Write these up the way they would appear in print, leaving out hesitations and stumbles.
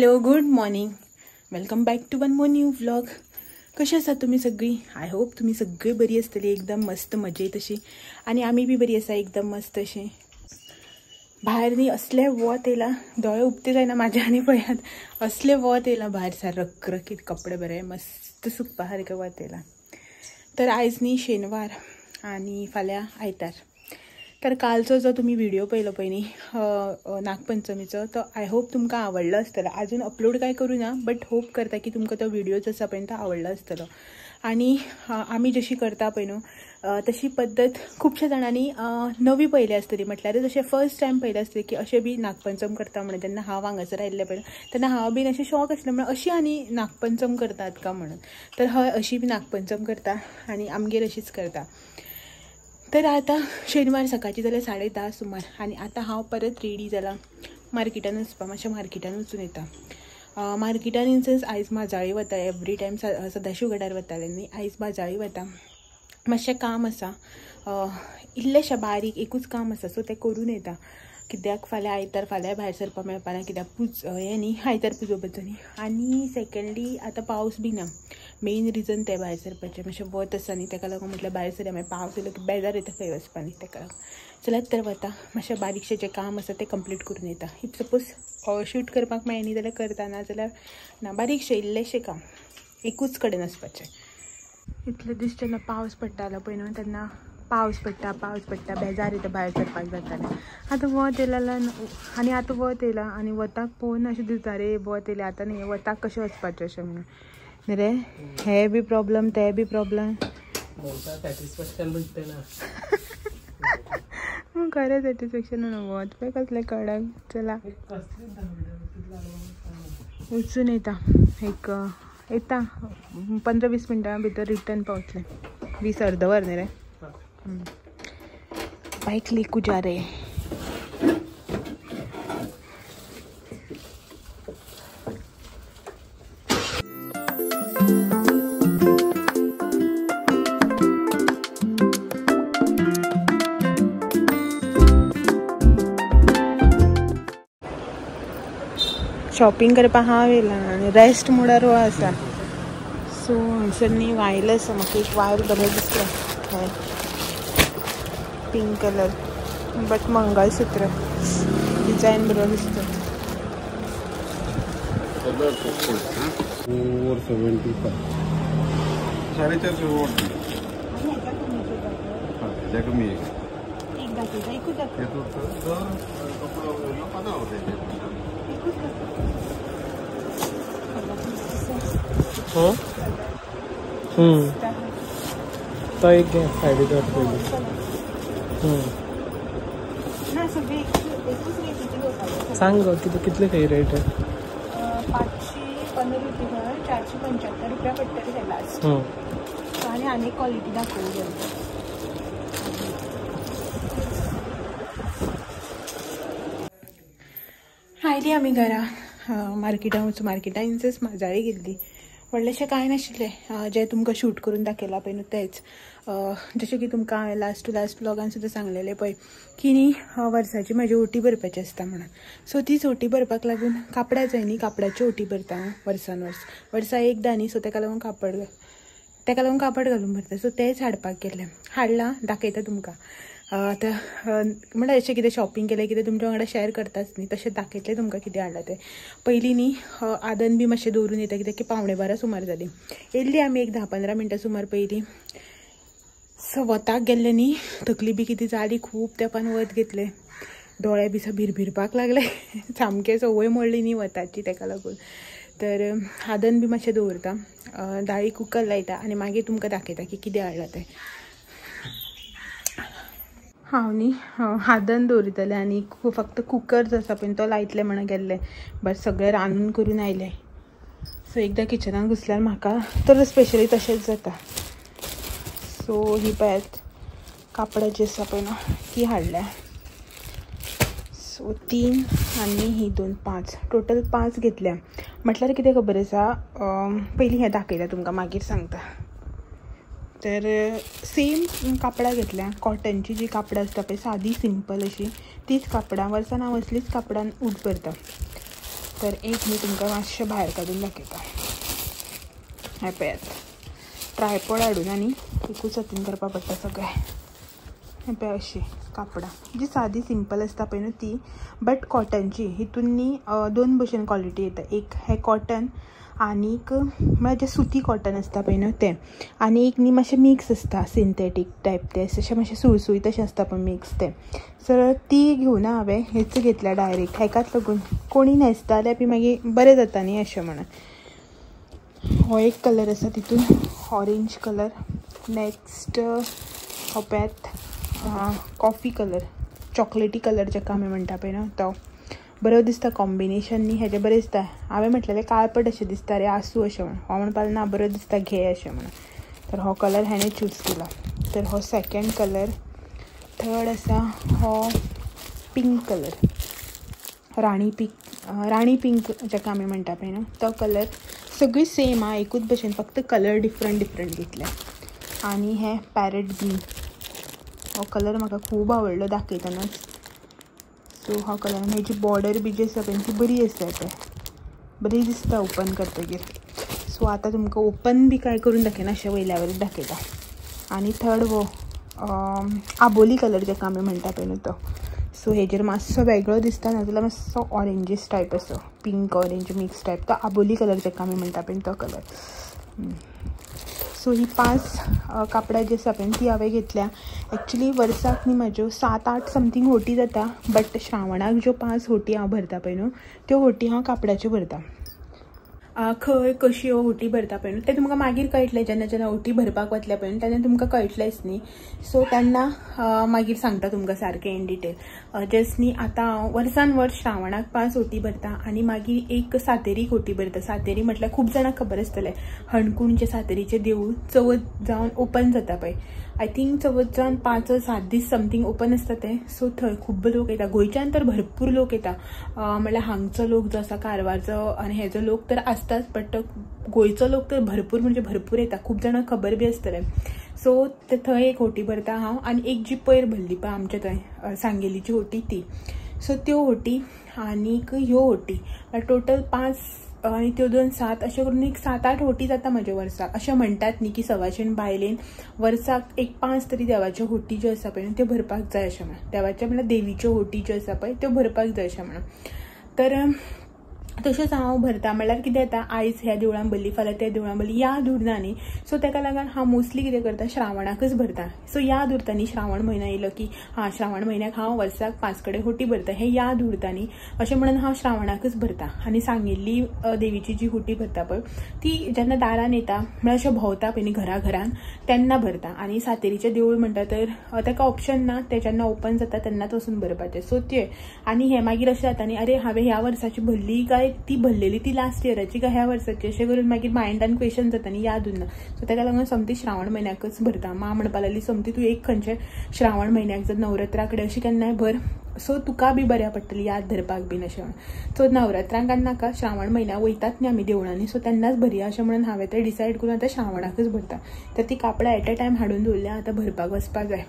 Hello, good morning, welcome back to one more new vlog. कशी आसात तुमी सगळी? I hope तुमी सगळी बरी आसतली, एकदम मस्त मजेत अशी. आनी आमी बी बरी आसा, एकदम मस्त अशी. भायर न्ही असले वत येयला, दोळे उक्ते जायना म्हाजे. आनी पळयात असले वत येयला भायर, सार रखरखीत, कपडे बरे मस्त सुकपा सारकें वत येयला. तर आयज न्ही शेनवार आनी फाल्यां आयतार. तर कालचो जो तुमी व्हिडिओ पळयलो पळय न्ही नागपंचमीचो, तो I hope तुमकां आवडलो आसतलो. अजून अपलोड काय करूं ना, बट होप करता की तुमकां तो व्हिडिओ जो आसा पळय तो आवडलो आसतलो. आनी आमी जशी करता पळय न्हू तशी पद्दत खुबश्या जाणांनी नवी पळयली आसतली, म्हटल्यार जशें फर्स्ट टायम पळयलें आसतलें की अशें बी नागपंचम करता म्हणून. तेन्ना हांव हांगासर आयिल्लें पळय तेन्ना हांव बीन अशें शॉक आसलें, म्हणून अशी आनी नागपंचम करतात का म्हणून. तर हय, अशी बी नागपंचम करता आनी आमगेर अशीच करता. तर आतां शेनवार सकाळची जाल्यार 10:30 सुमार आनी आतां हांव परत रेडी जाला मार्केटान वचपा. मातशें मार्केटान वचून येता. मार्केटान इन सेन्स आयज माजाळी वता, एवरी टायम सदाशिवगडार वतालें न्ही, आयज माजाळी वता. मातशें काम आसा, इल्लेशें बारीक एकूच काम आसा, सो तें करून येता. कित्याक फाल्यां आयतार, फाल्यां भायर सरपाक मेळपाना, कित्याक पूज हें न्ही आयतार पुजोवपाचो न्ही. आनी सेकेंडली आतां पावस बी ना, मेन रिजन तें भायर सरपाचें. मातशें वत आसा न्ही, तेका लागून म्हटल्यार भायर सरया, मागीर पावस येयलो की बेजार येता खंय वचपा न्ही, तेका लागून. चलात तर वता, मातशें बारीकशें जें काम आसा तें कंप्लीट करून येता. If suppose shoot करपाक मेळ्ळें न्ही जाल्यार करता, ना जाल्यार ना. बारीकशें इल्लेशें काम, एकूच कडेन वचपाचें. इतले दीस जेन्ना पावस पडटालो पळय न्हू तेन्ना पावस पडटा पावस पडटा बेजार येता भायर सरपाक जातालें. आतां वत येयला आनी आतां वत येयला आनी वताक पळोवन अशें दिसता रे वत येयलें आतां न्ही वताक कशें वचपाचें अशें म्हणून. न्ही रे, हे बी प्रॉब्लम ते बी प्रॉब्लम. खरें सॅटिस्फॅक्शन म्हणून वत पळय कसलें कडक. चला वचून येता, एक येता 15-20 मिनटां भितर रिटर्न पावतलें. 20 अर्द वर न्ही रे. बाइक लेकू जा रहे हैं. शॉपिंग करपाक हांव येयलां आनी रेस्ट मोडार हो आसा. सो हांगसर न्ही वायल आसा, म्हाका एक वायल बरें दिसता, pink colour, but mangalsutra design बरो दिसता. 475 450. कमी तो एक 450 पयली. सांग गो कितले खंय रेट? 515 रुपया, 475 रुपया पडटले लास्ट. आनी आनी क्वॉलिटी दाखोवंक जाय. आयली आमी घरा मार्केटान वचून. मार्केटान इनसेस माजाळी गेल्ली, व्हडलेशें कांय नाशिल्लें जें तुमकां शूट करून दाखयलां पळय न्हू तेंच. जशें की तुमकां हांवें लास्ट टू लास्ट व्लॉगान सुद्दां सांगलेलें पळय की न्ही वर्साची म्हाजी ओटी भरपाची आसता म्हणून. सो तीच ओटी भरपाक लागून कापडां जाय न्ही, कापडाची ओटी भरता हांव वर्सान वर्स, वर्सा एकदां न्ही. सो तेका लागून कापड, तेका लागून कापड घालून भरता. सो तेंच हाडपाक गेलें, हाडलां, दाखयता तुमकां. आतां म्हणल्यार अशें कितें शॉपिंग केलें कितें तुमच्या वांगडा शेअर करताच न्ही, तशें दाखयतलें तुमकां कितें हाडलां तें. पयलीं न्ही आदन बी मातशें दवरून येता, कित्याक की 11:45 सुमार जालीं. येयल्ली आमी एक 10-15 मिनटां सुमार पयलीं. सो वताक गेल्लें न्ही, तकली बी कितें जाली, खूब तेंपान वत घेतलें, दोळे बी भिरभिरपाक लागले, सामकें संवय मोडली न्ही वताची, तेका लागून. तर आदन बी मातशें दवरता, दाळी कुकर लायता आनी मागीर तुमकां दाखयता की कितें हाडलां तें. हांव न्ही आदन दवरितलें आनी फक्त कुकर जो आसा पळय तो लायतलें म्हणून गेल्लें, बट सगळें रांदून करून आयलें. सो एकदां किचनान घुसल्यार म्हाका तर स्पेशली तशेंच जाता. सो ही पळयात कापडां जी आसा पळय न्हू ती हाडल्या. सो 3 आनी ही 2 5, टोटल 5 घेतल्या. म्हटल्यार कितें खबर आसा, पयलीं हें दाखयता तुमकां मागीर सांगता. तर सेम कापडां घेतल्या, कॉटनची जी कापडां आसता पळय सादी सिंपल अशी, तीच कापडां. वर्सान हांव असलीच कापडान उट भरता. तर एक न्ही तुमकां मातशें भायर काडून दाखयता. हें पळयात, ट्रायपॉड हाडून आनी एकूच हातीन करपा पडटा सगळें. हें पळय अशी कापडां जी सादी सिंपल आसता पळय न्हू ती, बट कॉटनची. हितून न्ही दोन भशेन क्वॉलिटी येता, एक हें कॉटन आनीक म्हळ्यार जें सुती कॉटन आसता पळय न्हू तें, आनी एक न्ही मातशें मिक्स आसता सिंथेटीक टायप तें, अशें मातशें सुळसुळीत अशें आसता पळय मिक्स तें. सो ती घेवना हांवें, हेच घेतल्या डायरेक्ट हेकाच लागून कोणी न्हेसता जाल्यार बी मागीर बरें जाता न्ही अशें म्हणून. हो एक कलर आसा तितून ऑरेंज कलर. नेक्स्ट हो पळयात कॉफी कलर, चॉकलेटी कलर जाका आमी म्हणटा पळय न्हू तो. बरो दिसता कॉम्बिनेशन न्ही हेजें, बरें दिसता. हांवें म्हटलेलें काळपट अशें दिसता रे आसूं अशें म्हणून, हो म्हणपाक ना बरो दिसता घे अशें म्हणून. तर हो कलर हेणें चूज केला. तर हो सेकेंड कलर. थर्ड आसा हो पिंक कलर, राणी पिंक, राणी पिंक जाका आमी म्हणटा पळय न्हू तो कलर. सगळी सेम आहा, एकूच भशेन, फक्त कलर डिफरंट डिफरंट घेतले. आनी हे पॅरट ग्रीन, हो कलर म्हाका खूब आवडलो दाखयतनाच. सो हो कलर, हेजी बॉर्डर बी जी आसा पळय ती बरी आसा, पळय बरी दिसता ओपन करतकीर. सो आतां तुमकां ओपन बी कांय करून दाखयना, अशें वयल्या वयरच दाखयता. आनी थर्ड हो आबोली कलर जाका आमी म्हणटा पळय न्हू तो. सो हेजेर मातसो वेगळो दिसता, नाजाल्यार मातसो ऑरेंजीस टायप असो, पिंक ऑरेंज मिक्स टायप, तो आबोली कलर जाका आमी म्हणटा पळय तो कलर. सो ही 5 कापडां जी आसा पळय ती हांवें घेतल्या. एक्चुली वर्साक न्ही म्हाज्यो 7-8 समथींग होटी जाता, बट श्रावणाक ज्यो 5 होटी हांव भरता पळय न्हू त्यो होटी हांव कापडाच्यो भरता. खंय कशी ह्यो होटी भरता पळय न्हू तें तुमकां मागीर कळटलें, जेन्ना जेन्ना होटी भरपाक वतले पळय न्हू तेन्ना तुमकां कळटलेंच न्ही. सो तेन्ना मागीर सांगता तुमकां सारकें इन डिटेल. जस्ट न्ही आतां हांव वर्सान वर्स श्रावणाक 5 होटी भरता आनी मागीर एक सातेरीक होटी भरता. सातेरी म्हटल्यार खूब जाणांक खबर आसतलें, हणकुणचें सातेरीचें देवूळ चवथ जावन ओपन जाता पळय, I think चवथ जावन 5 or 7 दीस समथींग ओपन आसता तें. सो थंय खूब लोक येता, गोंयच्यान तर भरपूर लोक येता, म्हळ्यार हांगचो लोक जो आसा कारवारचो आनी हेजो लोक तर आसताच, बट गोंयचो लोक तर भरपूर म्हणजे भरपूर येता, खूब जाणांक खबर बी आसतलें. सो ते थंय एक होटी भरता हांव, आनी एक जी पयर भरली पळय आमच्या थंय सांगेलीची होटी ती. सो त्यो होटी आनीक ह्यो होटी टोटल 5 आनी त्यो 2 7 अशें करून एक 7-8 होटी जाता म्हज्या वर्साक. अशें म्हणटात न्ही की सवाशीण बायलेन वर्साक एक 5 तरी देवाच्यो होटी ज्यो आसा पळय त्यो भरपाक जाय अशें म्हणून, देवाच्या म्हळ्यार देवीच्यो होटी ज्यो आसा पळय त्यो भरपाक जाय अशें म्हणून. तर तशेंच हांव भरता, म्हणल्यार कितें जाता आयज ह्या देवळान भरली फाल्यां त्या देवळान भरली, याद उरना न्ही. सो ताका लागून हांव मोस्टली कितें करता श्रावणाकच भरता. सो याद उरता न्ही, श्रावण म्हयनो येयलो की हां श्रावण म्हयन्याक हांव वर्साक 5 कडेन होटी भरता हें याद उरता न्ही, अशें म्हणून हांव श्रावणाकच भरता. आनी सांगिल्ली देवीची जी होटी भरता पळय ती जेन्ना दारान येता म्हळ्यार अशें भोंवता पळय न्ही घरा घरान तेन्ना भरता. आनी सातेरीचें देवूळ म्हणटा तर ताका ऑप्शन ना, तें जेन्ना ओपन जाता तेन्नाच वचून भरपाचें. सो तें आनी हें मागीर अशें जाता न्ही, अरे हांवें ह्या वर्साची भरली काय ती भरलेली ती लास्ट इयराची काय ह्या वर्साची, अशें करून मागीर मायंडान क्वेश्चन जाता न्ही, याद उरना. सो ताका लागून सोमती श्रावण म्हयन्याकच भरता. माँ म्हणपाक लागली सोमती तूं एक खंयचे श्रावण म्हयन्याक जर नवरात्रा कडेन अशी केन्नाय भर, सो तुका बी बऱ्या पडटली याद धरपाक बीन अशें म्हणून. सो नवरात्रांक आनी नाका, श्रावण म्हयन्याक वयतात न्ही आमी देवळांनी, सो तेन्नाच भरया अशें म्हणून हांवें तें डिसायड करून आतां श्रावणाकच भरता. तर ती कापडां एट अ टायम हाडून दवरल्या, आतां भरपाक वचपाक जाय,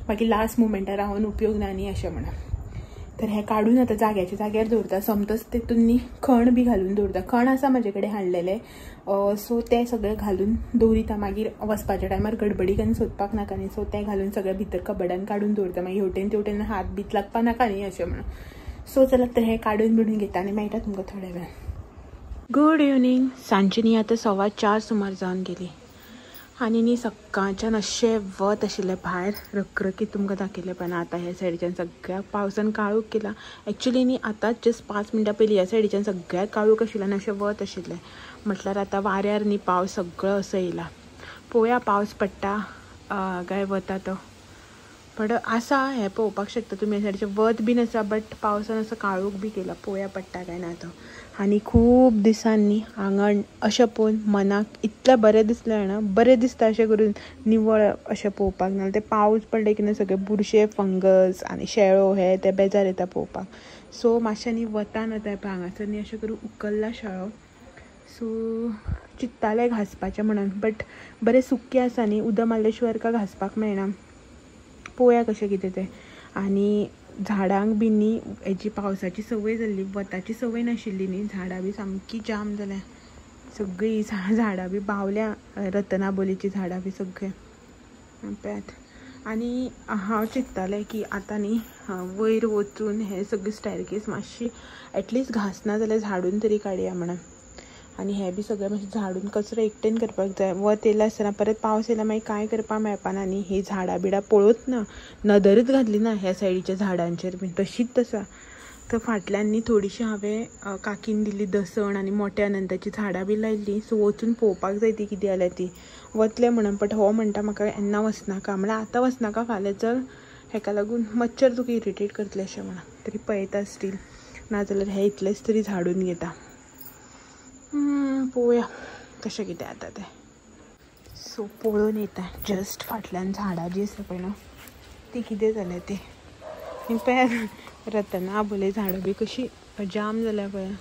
मागीर लास्ट मुमेंटार रावन उपयोग ना न्ही अशें म्हणून. तर हें काडून आतां जाग्याच्या जाग्यार दवरता, सोमतोच तेतून न्ही खण बी घालून दवरता. खण आसा म्हाजे कडेन हाडलेलें, सो तें सगळें घालून दवरिता, मागीर वचपाच्या टायमार गडबडीक आनी सोदपाक नाका न्ही. सो तें घालून सगळें भितर कबडान काडून दवरता, मागीर हेवटेन तेवटेन हात बीत लागपा नाका न्ही अशें म्हणून. सो चला तर हें काडून बिडून घेता आनी मेळटा तुमकां थोड्या वेळान. Good evening. सांजची न्ही आतां 4:15 सुमार जावन गेली आनी न्ही सकाळच्यान अशें वत आशिल्लें भायर रखरखीत, तुमकां दाखयलें पण आतां ह्या सायडीच्यान सगळ्याक पावसान काळोख केला. एक्चुली न्ही आतांच जस्ट 5 मिनटां पयलीं ह्या सायडीच्यान सगळ्याक काळोख आशिल्लें आनी अशें वत आशिल्लें, म्हटल्यार आतां वाऱ्यार न्ही पावस सगळो असो येयला. पळोवया पावस पडटा काय वता तो, बट आसा हें पळोवपाक शकता तुमी, ह्या सायडीचें वत बीन आसा बट पावसान असो काळोख बी केला, पळोवया पडटा काय ना तो. आनी खूब दिसांनी आंगण अशें पळोवन मनाक इतलें बरें दिसलें जाणा, बरें दिसता अशें करून निवळ अशें पळोवपाक, नाल्यार ते पावस पडले की ना सगळे बुरशे फंगस आनी शेळो हे ते बेजार येता पळोवपाक. सो मातशें न्ही वतान वता पळय हांगासर न्ही अशें करून उकल्ला शेळो, सो चित्तालें घांसपाचें म्हणून, बट बरें सुकें आसा न्ही, उदक मारले शिवाय काय घांसपाक मेळना. पळोवया कशें कितें तें. आनी झाडांक बी न्ही हेजी पावसाची संवय जाल्ली, वताची संवय नाशिल्ली न्ही, झाडां बी सामकी जाम जाल्या सगळीं. झाडां बी बावल्या, रतनाबोलीची झाडां बी सगळें पळयात. आनी हांव चिंत्तालें की आतां न्ही वयर वचून हे सगळी स्टॅरकेस मातशी एटलिस्ट घासना जाल्यार झाडून तरी काडया म्हणून. आनी हे बी सगळें मातशें झाडून कचरो एकटेन करपाक जाय. वत येयलें आसतना परत पावस येयल्यार मागीर कांय करपाक मेळपाना न्ही. ही झाडां बिडां पळोवच ना, नदरच घातली ना ह्या सायडीच्या झाडांचेर बीन, तशीच आसा. तर फाटल्यान न्ही थोडीशी हांवें काकीन दिल्ली दसण आनी मोठ्या अनंताची झाडां बी लायिल्लीं. सो वचून पळोवपाक जाय ती कितें जाल्या ती. वतलें म्हणून बट हो म्हणटा म्हाका येन्ना वचनाका, म्हणल्यार आतां वचनाका फाल्यां चल, हेका लागून मच्छर तुका इरिटेट करतले अशें म्हणा. तरी पळयता स्टील, नाजाल्यार हे इतलेंच तरी झाडून घेता. पळोवया कशें कितें जाता तें. सो पळोवन येता जस्ट फाटल्यान झाडां जीं आसा पळय न्हू ती कितें जाल्या ती. पळयात रतना आबोले झाडां बी कशी जाम जाल्या पळया.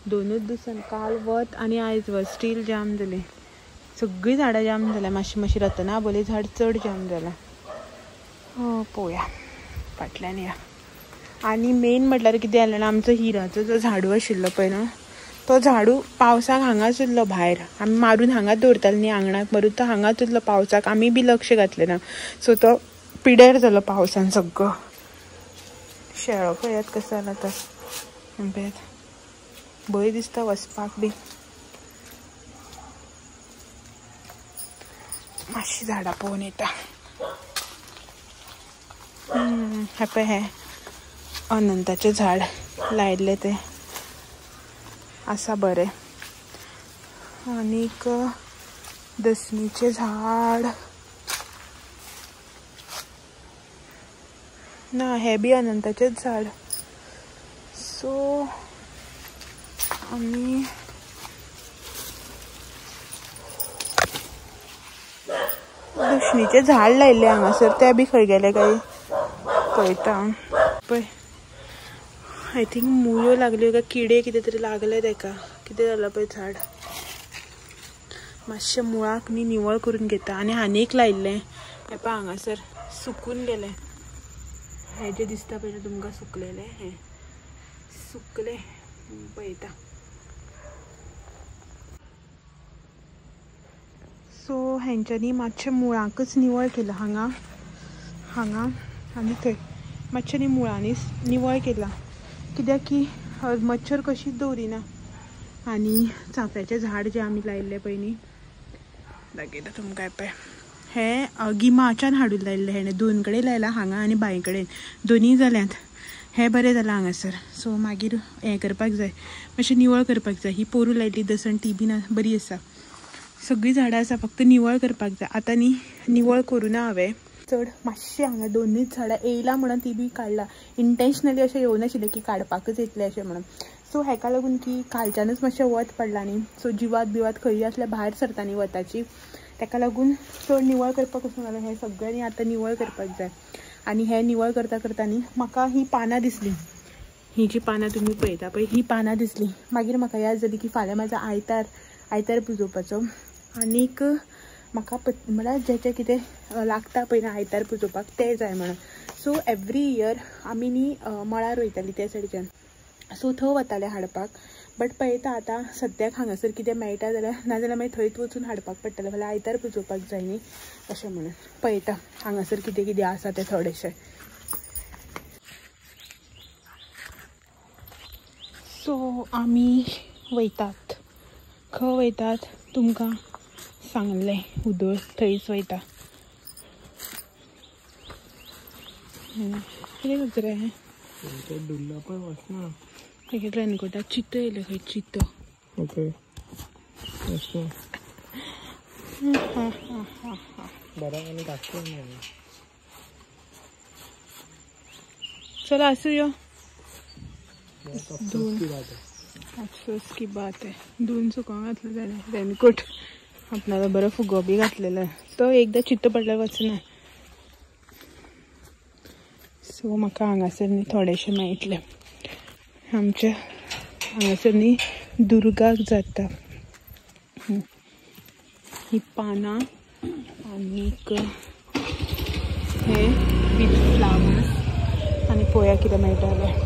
दोनूच दिसान, काल वत आनी आयज वत, स्टील जाम जाली. सगळीं झाडां जाम जाल्या. मातशी मातशी रतना आबोले झाड चड जाम जालां. पळोवया फाटल्यान या. आनी मेन म्हटल्यार कितें जालें ना, आमचो हिराचो जो झाडू आशिल्लो पळय न्हू तो झाडू पावसाक हांगाच उरलो भायर. आमी मारून हांगाच दवरताले न्ही आंगणाक मारून, तो हांगाच उरलो पावसाक. आमी बी लक्ष घातलें ना, सो तो पिड्यार जालो पावसान सगळो. शेळो पळयात कसो जाला तो, पळयात भंय दिसता वचपाक बी. मातशी झाडां पळोवन येता. हें पळय हें अनंताचें झाड लायिल्लें तें आसा बरें. आनीक दसणीचें झाड ना, हें बी अनंताचेंच झाड. सो आनी दसणीचें झाड लायिल्लें हांगासर, तें बी खंय गेलें काय पळयता. पळय I think मुयो लागल्यो काय किडे कितें तरी लागले तेका, कितें जालां पळय झाड. मातशें मुळाक न्ही निवळ करून घेता. आनी आनी एक लायिल्लें हें पळय हांगासर सुकून गेलें. हें जें दिसता पळय तुमकां सुकलेलें, हें सुकलें पळयता. सो हेंच्यांनी मातशें मुळाकच निवळ केलां, हांगा हांगा आनी थंय मातशें न्ही मुळांनी निवळ केलां, कित्याक की मच्छर कशीच दवरिना. आनी चाफ्याचें झाड जें आमी लायिल्लें पळय न्ही, दाखयता तुमकां. पळय हें गिमाच्यान हाडून लायिल्लें, हेणें दोन कडेन लायलां, हांगा आनी बांय कडेन, दोनूय जाल्यात. हें बरें जालां हांगासर. सो मागीर हें करपाक जाय, मातशें निवळ करपाक जाय. ही पोरू लायिल्ली दसण ती बी बरी आसा. सगळीं झाडां आसा, फक्त निवळ करपाक जाय. आतां न्ही निवळ करूं ना हांवें चड, मातशें हांगा दोनूच झाडां येयलां म्हणून ती बी काडलां. इंटेन्शनली अशें येवनाशिल्लें की काडपाकच येतलें अशें म्हणून. सो हेका लागून की कालच्यानूच मातशें वत पडलां न्ही, सो जिवात बिवात खंय आसल्यार भायर सरता न्ही वताची, ताका लागून चड निवळ करपाक वचूंक लागलें. हें सगळें आतां निवळ करपाक जाय. आनी हें निवळ करता करता न्ही म्हाका ही पानां दिसलीं, ही जी पानां तुमी पळयता पळय ही पानां दिसलीं. मागीर म्हाका याद जाली की फाल्यां म्हाजो आयतार, आयतार पुजोवपाचो. आनीक म्हाका म्हळ्यार जें जें कितें लागता पळय न्ही आयतार पुजोवपाक तें जाय म्हणून. सो एवरी इयर आमी न्ही मळार वयतालीं त्या सायडीच्यान, सो थंय वतालें हाडपाक. बट पळयता आतां सद्याक हांगासर कितें मेळटा जाल्यार, नाजाल्यार मागीर थंयच वचून हाडपाक पडटलें, फाल्यां आयतार पुजोवपाक जाय न्ही अशें म्हणून. पळयता हांगासर कितें कितें आसा तें थोडेशें. सो आमी वयतात, खंय वयतात तुमकां सांगलें, उदळ थंयच वयता. कितें करता रे हें? रेनकोटाक चित्त येयलें खंय, चित्त. ओके चला आसूं यो. अफसोस की बात है, दोन सुकोंक घातलें जाणें रेनकोट, आपणालो बरो फुगो बी घातलेलो, तो एकदां चित्त पडल्यार वचना. सो म्हाका हांगासर न्ही थोडेशें मेळटलें. आमच्या हांगासर न्ही दुर्गाक जाता ही पानां आनीक हे विथ फ्लावर्स आनी पळोवया कितें मेळटा जाल्यार.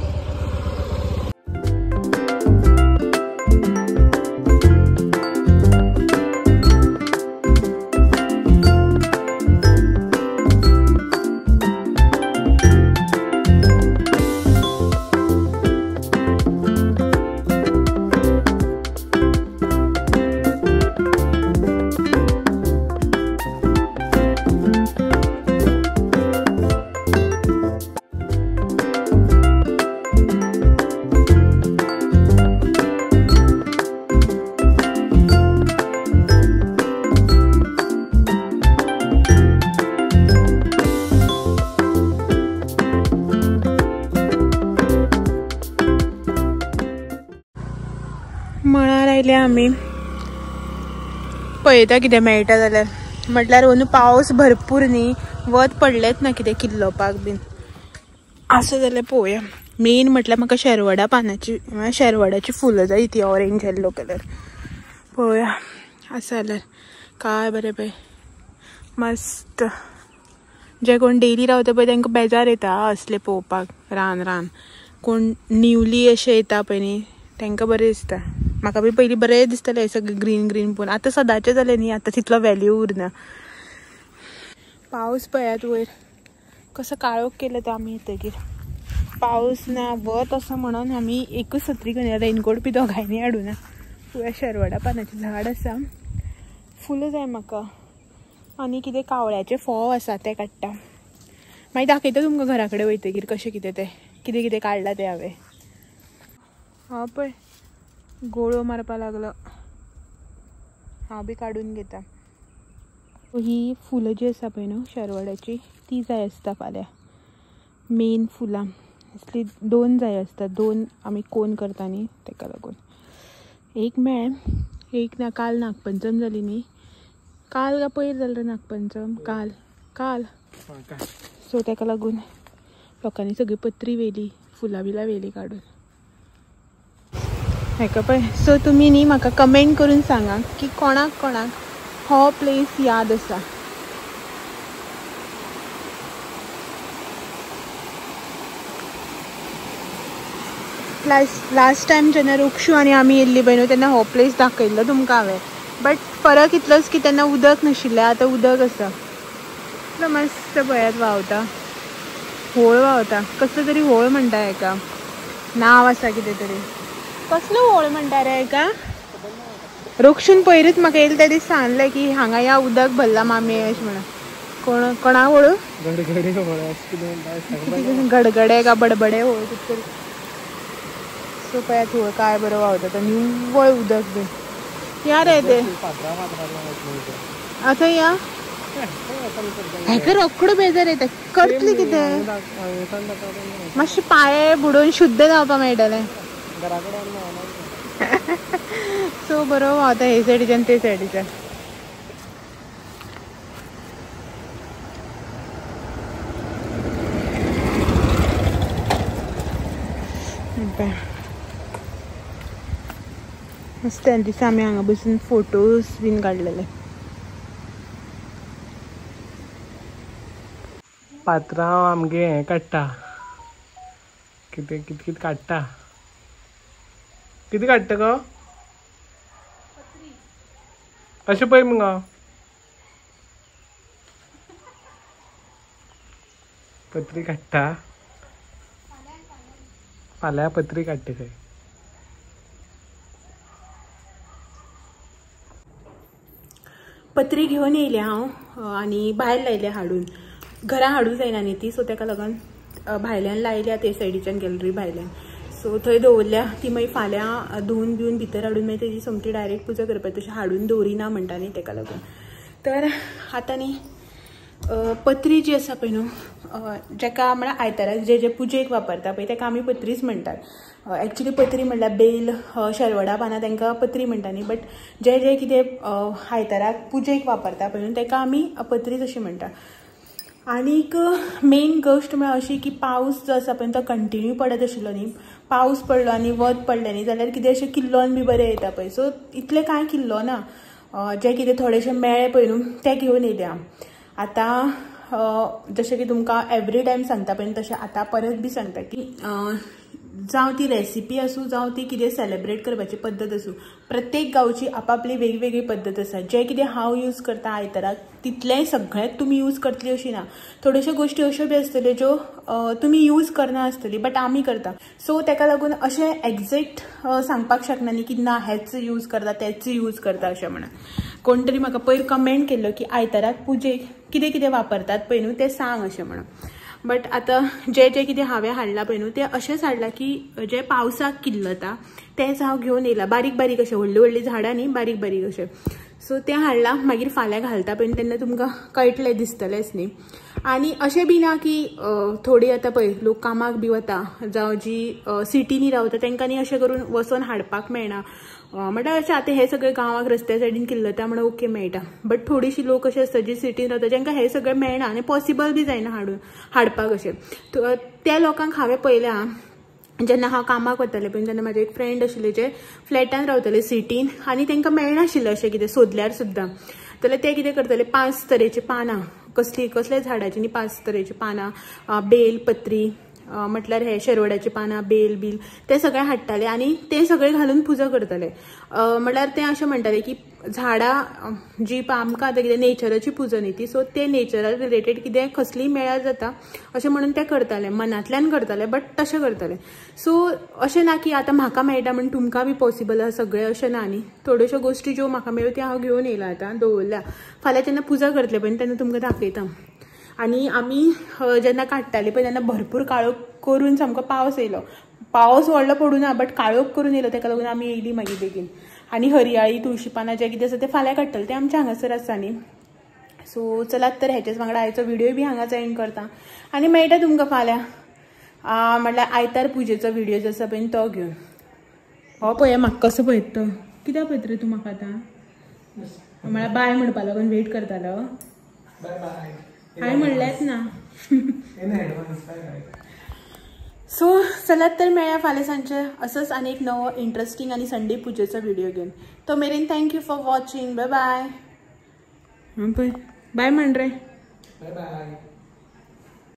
मळार आयले आमी, पळयता कितें मेळटा जाल्यार. म्हटल्यार अंदू पावस भरपूर न्ही, वत पडलेंच ना कितें किल्लोवपाक बीन आसा जाल्यार पळोवया. मेन म्हटल्यार म्हाका शेरवडा पानाची, शेरवडाची फुलां जाय ती ऑरेंज येल्लो कलर. पळोवया आसा जाल्यार काय बरें पळय मस्त. जे कोण डेली रावता पळय तांकां बेजार येता असले पळोवपाक, रान रान. कोण न्यूली अशें येता पळय न्ही तांकां बरें दिसता. म्हाका बी पयलीं बरें दिसतालें सगळें ग्रीन ग्रीन पळोवन, आतां सदांचें जालें न्ही, आतां तितलो वेल्यू उरना. पावस पळयात वयर कसो काळोख केलो तो आमी येतकीर. पावस ना वत आसा म्हणून आमी एकूच सत्री घेवन रेनकोट बी दोगांयनी हाडुना. पळया शेरवडा पानाचें झाड आसा, फुलां जाय म्हाका. आनी कितें कावळ्याचे फोव आसा ते काडटा, मागीर दाखयता तुमकां घरा कडेन वयतकीर कशें कितें तें, कितें कितें काडलां तें हांवें. हा पळय गोळो मारपा लागलो, हांव बी काडून घेता. ही फुलां जी आसा पळय न्हू शेरवडाची ती जाय आसता फाल्यां, मेन फुलां असली दोन जाय आसता, दोन आमी कोन करता न्ही तेका लागून. एक मेळ्ळें एक ना. काल नागपंचम जाली न्ही, काल काय पयर जालें रे नागपंचम, काल काल. सो तेका लागून लोकांनी सगळी पत्री व्हेली, फुलां बिलां व्हेली काडून. हेका पळय. सो तुमी न्ही म्हाका कमेंट करून सांगा की कोणाक कोणाक हो प्लेस याद आसा. लास्ट टायम जेन्ना रुक्षू आनी आमी येयल्ली पळय न्हू तेन्ना हो प्लेस दाखयल्लो तुमकां हांवें, बट फरक इतलोच की तेन्ना उदक नाशिल्लें, आतां उदक आसा. इतलो मस्त पळयात व्हांवता, होळ व्हांवता, कसलो तरी होळ म्हणटा हेका, नांव आसा कितें तरी, कसलो होळ म्हणटा रे हेका. रुक्षून पयरूच म्हाका येयलें त्या दीस सांगलें की हांगा या उदक भरला मामी अशें म्हणून. कोण कोणा होळ, गडगडे का बडबडे होळ कितें तरी. सो पळयात होळ काय बरो व्हांवता तो, निव्वळ उदक बीन. या रे ते आतां या हेका रोकडो बेजार येता, करतली कितें, मातशें पांये बुडोवन शुद्ध जावपाक मेळटलें. सो बरो व्हांवता हे सायडीच्यान ते सायडीच्यान. मस्त त्या दिसा आमी हांगा बसून फोटोज बीन काडलेले. पात्रांव आमगे हें काडटा, कितें कितें कितें काडटा, कितें काडटा गो अशें पळय मुगो. पत्री काडटा फाल्यां, पत्री काडटा खंय. पत्री घेवन येयलें हांव आनी भायर लायलें हाडून, घरा हाडूं जायना न्ही ती, सो तेका लागून भायल्यान लायल्या ते सायडीच्यान गॅलरी भायल्यान. सो थंय दवरल्या ती, मागीर फाल्यां धुवन बिवन भितर हाडून मागीर तेजी सोमती डायरेक्ट पुजा करपाक, तशें हाडून दवरिना म्हणटा न्ही तेका लागून. तर आतां न्ही पत्री जी आसा पळय न्हू, जेका म्हळ्यार आयताराक जे जे पुजेक वापरता पळय तेका आमी पत्रीच म्हणटात. एक्चुली पत्री म्हणल्यार बेल, शेरवडा पानां तांकां पत्री म्हणटा न्ही, बट जे जे कितें आयताराक पुजेक वापरता पळय न्हू तेका आमी पत्रीच अशी म्हणटा. आनीक मेन गोश्ट म्हळ्यार अशी की पावस जो आसा पळय तो कंटिन्यू पडत आशिल्लो न्ही, पावस पडलो आनी वत पडलें न्ही जाल्यार कितें अशें किल्लोन बी बरें येता पळय. सो इतलें कांय किल्लो ना, जें कितें थोडेशें मेळ्ळें पळय न्हू तें घेवन येयलें हांव. आतां जशें की तुमकां एवरी टायम सांगता पळय तशें आतां परत बी सांगता की जावं ती रेसिपी आसूं जावं ती कितें सेलेब्रेट करपाची पद्दत आसूं, प्रत्येक गांवची आपापली वेगवेगळी पद्दत आसा. जें कितें हांव यूज करता आयताराक तितलेंय सगळेंच तुमी यूज करतली अशी ना. थोड्योश्यो गोश्टी अश्यो बी आसतल्यो ज्यो तुमी यूज करना आसतली बट आमी करता. सो ताका लागून अशें एग्जॅक्ट सांगपाक शकना न्ही की ना हेच यूज करता तेच यूज करता अशें म्हणून. कोण तरी म्हाका पयर कमेंट केल्लो की आयताराक पुजेक कितें कितें वापरतात पळय न्हू तें सांग अशें म्हणून. बट आतां जें जें कितें हांवें हाडलां पळय न्हू तें अशेंच हाडलां की जें पावसाक किल्लता तेंच हांव घेवन येयलां. बारीक बारीक अशें, व्हडलीं व्हडलीं झाडां न्ही, बारीक बारीक अशें. सो तें हाडलां, मागीर फाल्यां घालता पळय तेन्ना तुमकां कळटलें, दिसतलेंच न्ही. आनी अशें बी ना की थोडीं आतां पळय लोक कामाक बी वता जावं जी सिटींनी रावता तांकां न्ही अशें करून वचोन हाडपाक मेळना. म्हणल्यार अशें आतां हें सगळें गांवाक रस्त्या सायडीन किल्लता म्हणून ओके मेळटा, बट थोडीशीं लोक अशें आसता जी सिटीन रावता जांकां हें सगळें मेळना आनी पॉसिबल बी जायना हाडून हाडपाक अशें. त्या लोकांक हांवें पळयलां जेन्ना हांव कामाक वतालें पळय तेन्ना म्हाजे एक फ्रेंड आशिल्ले जे फ्लॅटान रावताले सिटीन आनी तांकां मेळनाशिल्लें अशें कितें सोदल्यार सुद्दां. जाल्यार ते कितें करताले, 5 तरेचीं पानां, कसलीं कसल्या झाडाचीं न्ही 5 तरेचीं पानां, बेल पत्री म्हटल्यार हे शेरवड्याची पानां, बेल बील ते सगळे हाडटाले आनी ते सगळे घालून पुजा करताले. म्हटल्यार ते अशें म्हणटाले की झाडां जी आमकां आतां कितें नेचराची पुजा न्ही ती, सो ते नेचरा रिलेटेड कितें कसलीय मेळ्यार जाता अशें म्हणून ते करताले, मनांतल्यान करताले बट तशें करताले. सो अशें ना की आतां म्हाका मेळटा म्हण तुमकां बी पॉसिबल आसा सगळें, अशें ना न्ही. थोड्योश्यो गोश्टी ज्यो म्हाका मेळ्यो त्यो हांव घेवन येयलां, आतां दवरल्या, फाल्यां जेन्ना पुजा करतले पळय तेन्ना तुमकां दाखयता. आनी आमी जेन्ना काडटाले पळय तेन्ना भरपूर काळोख करून सामको पावस येयलो, पावस व्हडलो पडूं ना बट काळोख करून येयलो, ताका लागून आमी येयली मागीर बेगीन. आनी हरयाळी तुळशी पानां जें कितें आसा तें फाल्यां काडटलें, तें आमच्या हांगासर आसा न्ही. सो चलात तर हेचेच वांगडा आयचो व्हिडियो बी हांगाच एंड करता आनी मेळटा तुमकां फाल्यां, म्हटल्यार आयतार पुजेचो व्हिडियो जो आसा पळय तो घेवन. हो पळय म्हाका कसो पळयता तो, कित्याक पळयता रे तूं म्हाका आतां, म्हळ्यार बाय म्हणपा लागून वेट करतालो. हांवें म्हणलेंच ना. सो चलात तर मेळया फाल्यां सांजचे असोच आनी एक नवो इंट्रस्टींग आनी संडे पुजेचो व्हिडियो घेवन. तो मेरेन thank you for watching, bye bye. पळय बाय म्हण रे, बाय बाय.